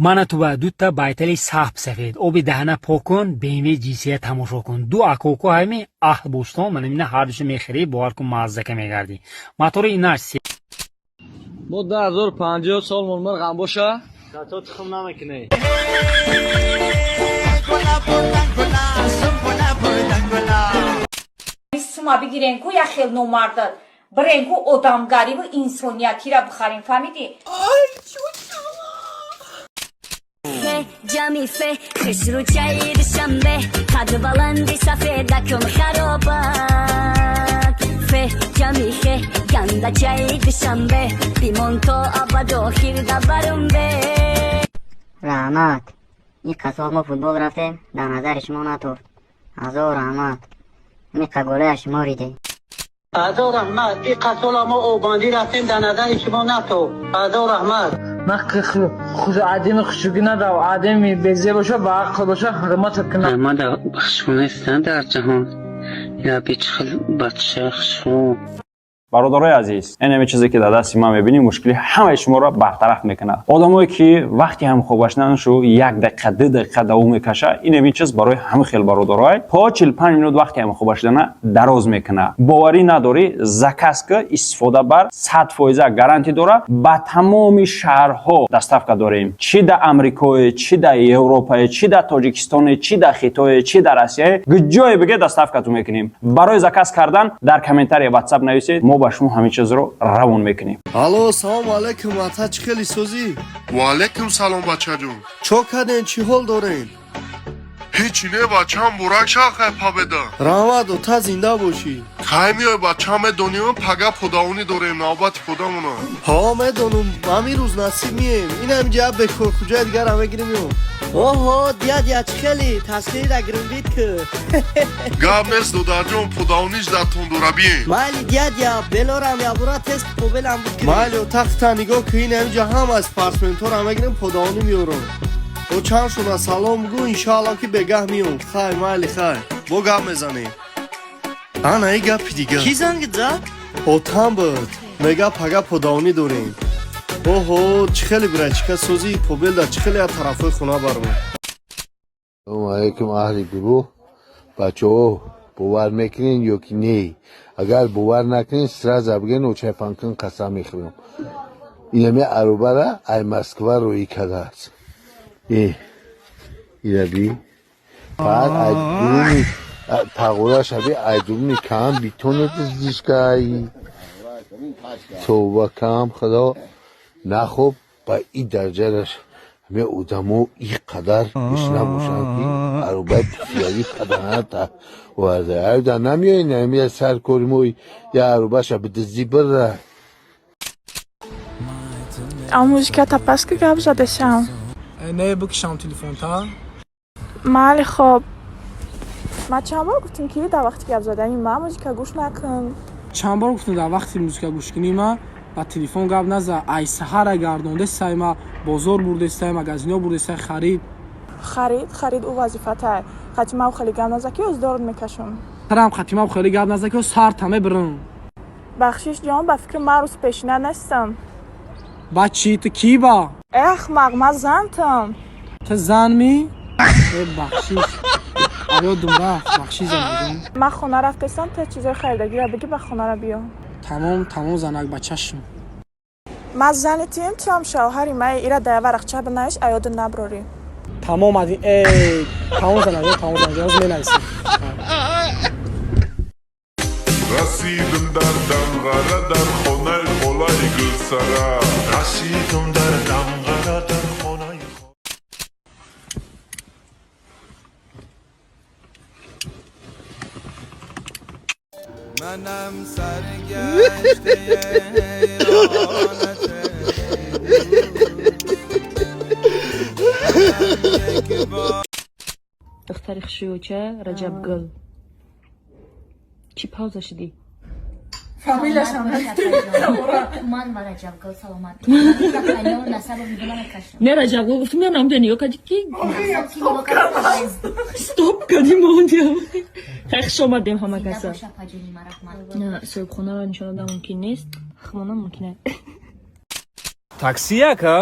Мана ту ба дута байтали сахб сафед. Оби даҳана пок кун, BMW G3 тамошо кун. Ду акоку ҳами аҳл бӯстон, мана мина ҳардуша мехӯрӣ, бовар кун, маззака мегардӣ. Мотори инаш Мо 2050 сол мурмар ғам боша. То тухм намекунӣ. Сума бигирен ку, як хел номардат бирен ку, одамгариву инсониятира бихарем, фаҳмидӣ? Ҷами фе хушрӯчаи Душанбе, қад баланди сафедакум харобат, фе ҷами хе гандачаи Душанбе, бимон то абад, охир дабарумбе. Раҳмат, ин қасол мо футбол рафтем, дар назари шумо натофт. Ҳазор раҳмат, ҳамин қаголая шумо ридем. Ҳазор раҳмат, ин қасола мо обандӣ рафтем, дар назари шумо натофт. Ҳазор раҳмат. Ман хуш адеми хушугӣ надав, адеми безе боша, ба ақл боша, ҳурмат кунам. Ман дар хушбӯ нестам дар ҷаҳон, я бичхел бача хушбӯ. Бародарои азиз, ин чизе ки дар дасти ман мебинӣ, мушкили ҳамаи шуморо бартараф мекунад. Одамое ки вақти ҳамхобашнашу як дақиқа, 2 дақиқа давом мекаша, ин ҳамин чиз барои ҳама хел бародарое то 45 минут вақти ҳамхобашдана дароз мекунад. Боварӣ надорӣ, заказ ка, истифода бар, 100 фоиза гарантӣ дора. Ба тамоми шаҳрҳо доставка дорем, чӣ дар Амрикое, чӣ дар Европае, чӣ дар Тоҷикистоне, чӣ дар Хитое, чӣ дар Россияе, ҷое биге, доставкату мекунем. Барои заказ кардан дар комментария WhatsApp нависед, мо ба шумо ҳамин чизро равон мекунем. Алло, салому алайкум, ата, чӣ хеле созӣ? Ваалайкум салом, бачаҷон. Чо кардем, чӣ ҳол дорем? Ҳечи не, бачам, бурак шахай победа. Раҳмат, ота, зинда бошӣ. Кай меой, бачам? Медоним, пага подавонӣ дорем, навбати подамона. Ҳо, медонум, ҳамин рӯз насиб мием. Инам ҷа бекор куҷои дигара мегирим ё. Оҳо, дядя, чӣ хеле тасвирра гирмбид ку. Гап нест, додарҷон, подавониш дар тундура, биен. Майли, дядя, белорам ябура тест побелам буд. Майли, тахта нигоҳ ку, ин ҳаминҷа ҳама спортсментҳоро мегирем, подавонӣ меорам. О, чанд шуна салом гӯ, иншоалло ки бегаҳ миём. Хай, майли, хай, бо гап мезанем. Ана и гапи дигар. Кӣ занг зад? Отам буд, мега пага подавонӣ дорем. Оҳо, чӣ хеле брачка созӣ, побелда чӣ хеле аз тарафҳои хона бармон. Салому алайкум, аҳли гурӯҳ, бачаҳо, бовар мекунед ё ки не? Агар бовар накунед, сразу бигӯен, очайпанкун қасам мехӯрам. Инами аробара ай Москва роӣ кардааст. Ираби баъд ай дуруни тағораша би, ай дуруни кам битоне дуздишкай. Тавба кам, худо нахоб, ба и дараҷараш ҳаме одамо и қадар иш набошанд, ки аробаи пуфиявӣ паданата оварда. Айда намеои, намия сар кори мо я аробаша бидуздӣ бира. А музыка тапаска гап задесам. Не, бикишам телефонта. Майли, хоб. Ма чанд бор гуфтем, ки дар вақти гап задани ма музыка гӯш накун. Чанд бор гуфтем, дар вақти музыка гӯш кунӣ ма ба телефон гап наза. Ай саҳара гардондесай, ма бозор бурдесай, магазино бурдесай, харид. Харид, харид ӯ вазифатай. Хати мав хеле гап наза, ки оздорот мекашам. Тарам хати мав хеле гап наза, ки сарта мебирам. Бахшиш, ҷон, ба фикри ман рӯз пешина нестам. Ба чӣ, ту кӣ ба? Э, ахмақ, ман зантам. Ту зан ми? Э, бахшиш. Ёдум рафт, бахшиш, занакҷон. Ман хона рафтестам, ту чизои харидагиро бигӣ, ба хонара биё. Тамом, тамом, занак, ба чашм. Ман зани туем, туам шавҳари май, ира дар варақча бинавис, аёду наброрӣ. Тамом, ади э тамом, занакҷон, тамом, занакҷон, ҳозир менависем. Расидум дар Данғара, дар хонаи холаи Гулсара. Расидум дар Данғара, дар хонаи. Манам саргаштаи ҳайронат. Духтари хушрӯча Раҷабгул. Чӣ пауза шудӣ? Фамилияшам. Ман ва Раҷабгул, саломат. Не, Раҷабгул гуфтум, я намда нигоҳ кардӣ, ки стоп кардӣ, мондиам. Хай, хуш омадем ҳама каса. Соҳибхонаро нишон додан мумкин нест, хумона мумкин аст. Такси, ака?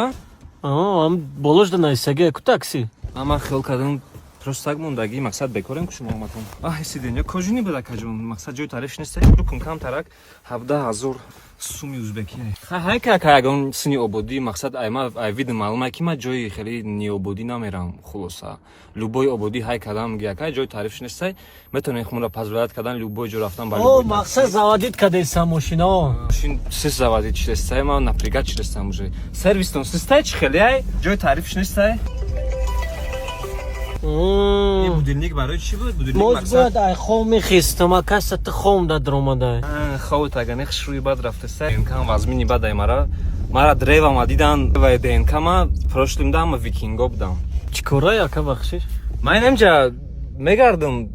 Ам болош да нависаги ку такси. Ама хиёл кардам, просто так мондагӣ, мақсад бекорем ку шумо омадон. Аҳ, сиденья кожаный буда, каҷон, мақсад ҷои таърифш нест. Рукун кам тарак 17 000 суми узбекӣ. Ҳай, ка ягон сини ободӣ, мақсад айма ай види маълума, ки ма ҷои хеле ниободӣ намерам. Хулоса, любой ободӣ ҳай кардам, яка ҷои таърифш нестай, метавонем хумро позволять кардан, любой ҷо рафтан ба. О, мақсад заводить кадеса мошино. Мошин сис заводить чидестай, ма напрягать чидестам уже. Сервистон систай, чи хеле ай ҷои таърифш нестай. Ин будильник барои чӣ буд? Будильник. Моз бояд ай хом мехистам, а каса ту хом да даромадай. Хов тагане хушрӯи бад рафтеста. ДНК вазмини бад ай мара. Мара древама дидан ва ДНК ма прошлым да ма викинго будам. Чӣ кора, яка, бахшиш? Ман инамҷа мегардам,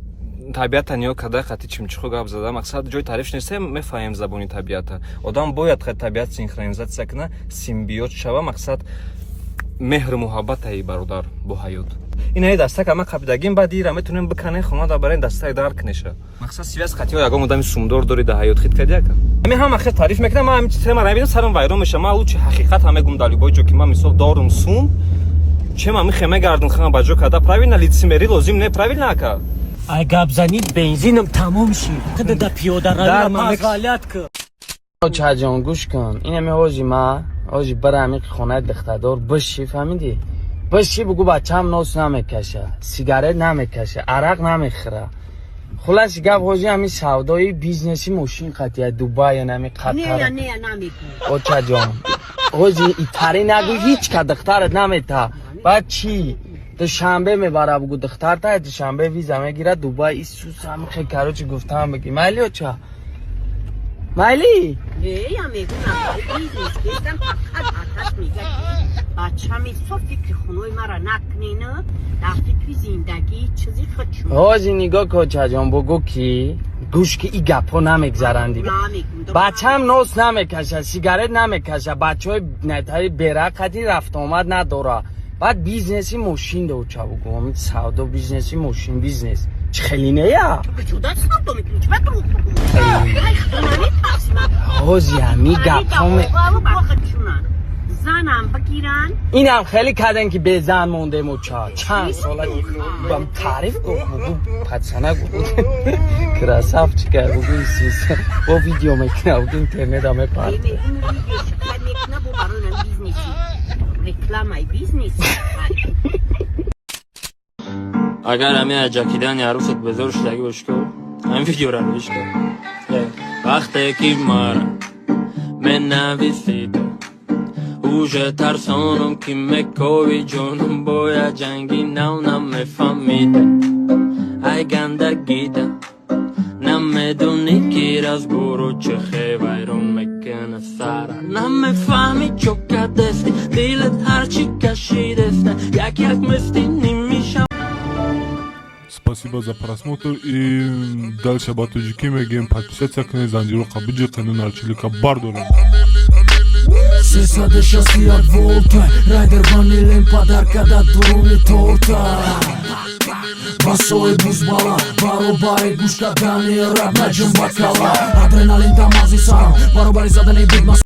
табиата ниё када, қати чимчихо гап зада, мақсад ҷои таърифш нест, мефаҳмем забони табиата. Одам бояд табиат синхронизатсия куна, симбиот шава, мақсад меҳру муҳаббатаи бародар бо ҳаёт. Инаи дастак ама қапидагим, баъд ира метонем биканем, хона да барен, дастак дар кунеша. Мақсад связь қатиё ягон одами сумдор дори, да ҳаёт хит кади, яка. Ҳами ҳама хел таъриф мекунам, ман ҳами тема мебинам, сарам вайрон меша. Ман лучше ҳақиқат ҳам мегум дар любой ҷо, ки ман мисол дорум сум, чем ами хе мегардум хама ба ҷо када. Правильно, лицемерие лозим не, правильно, ака? Ай гапзанӣ бензином тамом шид. Қида да пиёдаравӣ позволять ку. Чаҷон, гӯш кун, инами ҳоҷи ма ҳоҷи бара ами хонаи духтардор биши, фаҳмидӣ? Биши, бугу бачам нос намекаша, сигарет намекаша, арақ намехӯра. Хулоси гап, ҳоҷи ҳами савдои бизнеси мошин қатия Дубай, нами Қатар. Очаҷон, ҳоҷи итари нагӯ, ҳеҷ ка духтарат намета. Баъд чӣ, Душанбе мебара, бугу духтарта Душанбе виза мегирад, Дубай, исус ҳами. Короче, гуфтаам, бигӣ майли, оча, майли. Не, мегӯ, бизнес кестам, фақат аташ мега, ки бачами со фикри хунои мара накунена, дар фикри зиндагӣ чизи худ. Ҳоҷи нигоҳ кун, чаҷон, бугӯ ки гӯш ки и гапҳо намегзаранд дига. Бачам нос намекаша, сигарет намекаша, бачаҳои натари берақати рафтуомад надора. Баъд бизнеси мошин доча, бугӯ савдо, бизнеси мошин, бизнес чӣ хеле нея. Савдо мекунӣ, чӣ дурӯғ? Ҳози ҳами гапҳо Занам бигиран. Инам хеле кардем, ки безан мондем, оча, чанд сола бам таъриф гуфт, бугу пацана, гу красавчик, бугу Исус бо видео мекуна, бугу интернета мепард. Мекуна бо барои бизнеси, рекламаи бизнес. Агар ҳами аҷакидани арӯсат безор шудагӣ бошӣ, ко ҳамин видеора рӯиш кар. Вақте ки мара менависида, уже тарсонам, ки мекови ҷонам, бояд ҷанги нав намефаҳмида. Ай гандагида намедонӣ, ки разбору чӣ хе вайрон мекуна сара. Намефаҳмӣ, чо кадести дилат ҳарчи кашидеста, як як мести нимиша. Спасибо за просмотр и дальше ба тоҷикӣ мегӯем: подписаться кунед, занҷироқа биҷиқену нарчилика бардорем. 361 волта, райдер ванилем, подарка да дуруни торта. Басои бузбала баробари гӯш кардани раб наҷум бакала, адреналин дамази сарам баробари задани бигма.